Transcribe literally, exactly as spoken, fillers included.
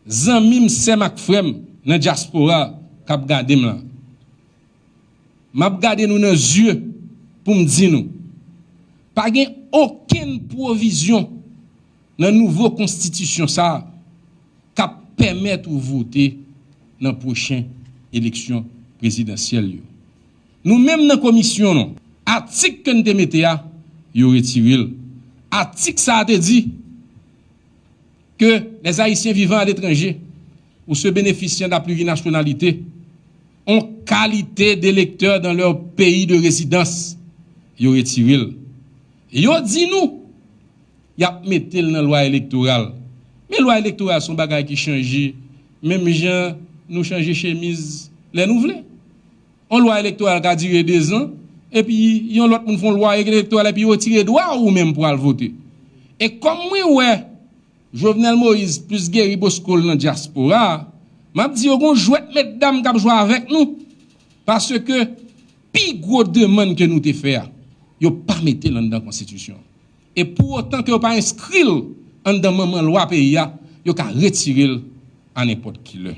Zanmi m, sè m ak frè m nan dyaspora k ap gade m la, m ap gade nou nan zye pou m di nou, pa gen okenn pwovizyon nan nouvo konstitisyon sa a k ap pèmèt ou vote nan pwochen eleksyon prezidansyèl yo. Nou menm nan komisyon nou, atik ke n te mete a, yo retire l. Atik sa a te di, que les Haïtiens vivant à l'étranger ou ceux bénéficiant de la plurinationalité ont qualité d'électeurs dans leur pays de résidence. Yo retire l. Yo di nou, y ap mete l nan lwa elektoral. Men lwa elektoral se yon bagay ki chanje, menm jan nou chanje chemiz lè nou vle. Yon lwa elektoral ka dire dezan, epi yon lòt moun fè yon lwa elektoral, epi yo retire dwa ou menm pou al vote. E kòm mwen wè Jovenel Moïse plis geri Bosco l nan dyaspora a, m ap di yo gon jwèt medam k ap jwe avèk nou, paske pi gwo demann ke nou te fè a, yo pa mete l anndan konstitisyon an. E pou otan ke yo pa enskri l anndan manman lwa peyi a, yo ka retire l a nenpòt ki lè.